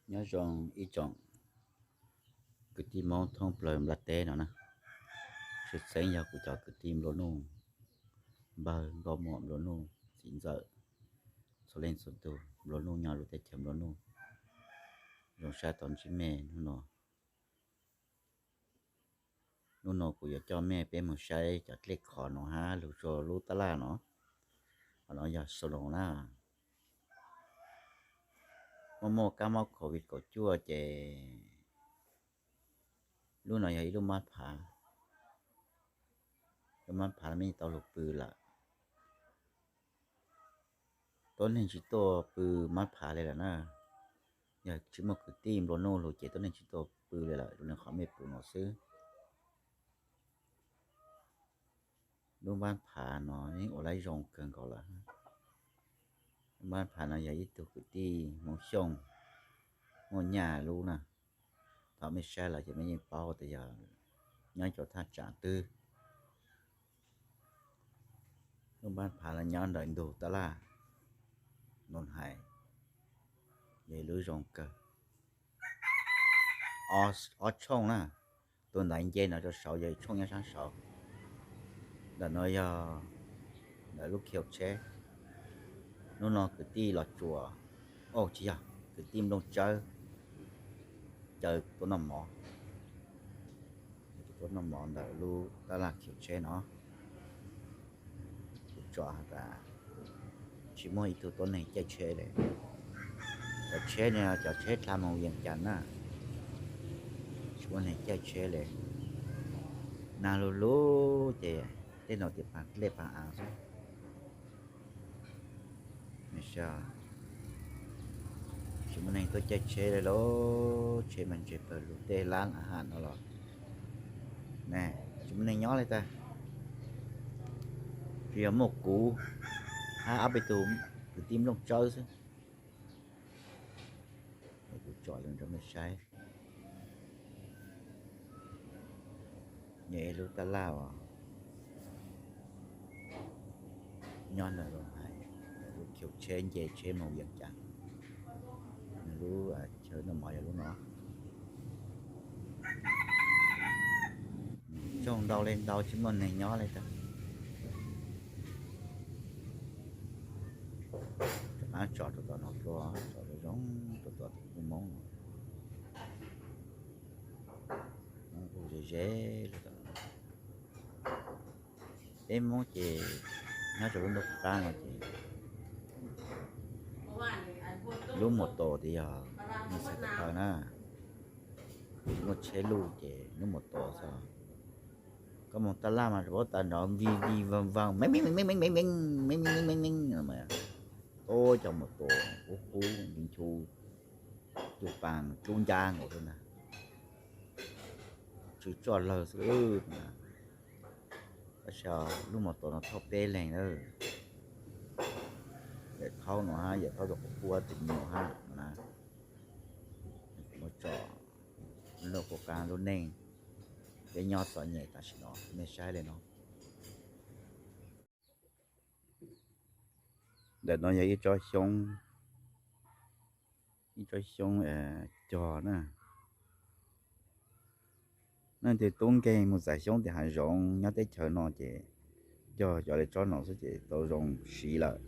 Nyob zoo ib tsoom kwv tij Hmoob thoob plaws nplaj teb no na. Tshwj xeeb yog kuv cov kwv tij nplua nuj, npawg nkauj muam nplua nuj, txiv ntxawm, txhua leej txhua tus nplua nuj nyob lub teb chaws nplua nuj. Zoo sab tau ntsib mej hnub no. Hnub no kuv yuav coj mej peb mus saib cov dlej khov no hab lug rua lub tab laj no. Qhov no yog salon na. Muaj muaj kab mob covid kaum cuaj ces lub no yog ib lub mab phav. Lub mab phav mej tau lug pw lawm. Tuab neeg tsis tuaj pw mab phav le lawm na. Yog tsis muaj kwv tij nplua nuj lug ces tuab neeg tsis tuaj pw le lawm, rua qhov mej pw no xwb. Lub mab phav no yeej ua lab zoo kawg nkaus lawm. Lub mab phav no yog ib tug kwv tij Hmoob Xyooj muaj nyaj lub na. Thaum mej saib lawm ces mej yeej paub tas yog nyob rua thaj tsam twg. Lub mab phav no nyob ntawm ntug tab laj, nus hais, yog ib lub zoo kawg. Ob tshooj na, tus ntaiv nce no rua saud, yog ib tshooj nyob saab saud. Ntawm no yog ntawm lub khiv tsheb. Hnub no kwv tij Los Tsuas, o tsis yog, kwv tij Nplooj Tsawb caw tuaj noj mov. Tuaj noj mov ntawm lub tab laj khiv tsheb no. Kuv tsom has tas tsis muaj ib tug tuab neeg caij tsheb le. Cov tsheb no cov tsheb dlha moog Vias Cas na, tsis muaj neeg caij tsheb le. Nag lug lug ces tej no tias paag dlej paag aav xwb. Tsis muaj neeg tuaj caij tsheb le lauj, tsheb mas ntseg pawg lug tej lab a has no los ne, tsis muaj neeg nyob le tag. Tsuas yog muaj kuv hab ob peb tug kwv tij Nplooj Tsawb xwb. Kuv tsom lug rau mej saib. Nyob ib lub tab laj uas nyob ntawm lub hais, lub khiv tsheb nce tsheb moog Vias Cas. Lub chaw noj mov yog lub no. Tsoog ntau le ntau tsis muaj neeg nyob le tag. Rov qaab tsom rau tom no dlua, tsom zoo zoo rau tom tus kuj Moob no. Moob kuj ze ze le tom no. Peb Moob ces nyob rau lub ntuj qab no ces lub mus tos tas yog neeg xav tawv na, tsis muaj tsheb luj ces lub mus tos xwb. Koj moog tab laj mas paub tas nrov vij vij vag vag, meej meej meej meej meej meej meej meej meej, tuab cov mus tos qub qub ntiv nchu, cug paas cub ncab nkaus xwb ntag. Tsw tsoj lawg xwb na. Tab sis lub mus tos no thauj peb leeg lawm. Yawm Thaub no hab, Yawm Thaub tus qub qub tus me nyuam hab no na. Kuv muab tsom lub qub qab lub neej, peb nyob txom nyem tam sim no, mej saib le no. Ntawm no yog ib tsob xyoob, ib tsob xyoob cog na. Leej twg tub nkeeg mus txais xyoob tim hav zoov nyob teb chaws no ces cog cov le tsob no xwb ces tau zoo siv lawm.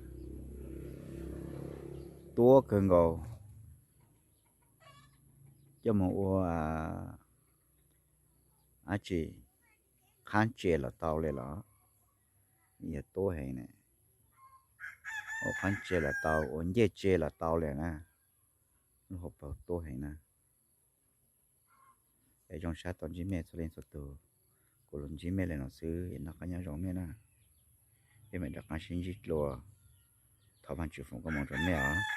Tuab kawg nkaus, coj mus ua dab tsi, qhab ntsia los tau le los, yog tuab heev na. Ua qhab ntsia los tau, ua ncej tse los tau le na. Lub hauv paug tuab heev na. Es zoo sab tau ntsib mej txhua leej txhua tug. Kuv lug ntsib mej le no xwb es noj qab nyob zoo mej na. Peb mam rov qaab sib ntsib dlua. Thov Vaajtswv foom koob hmoov rau mej os.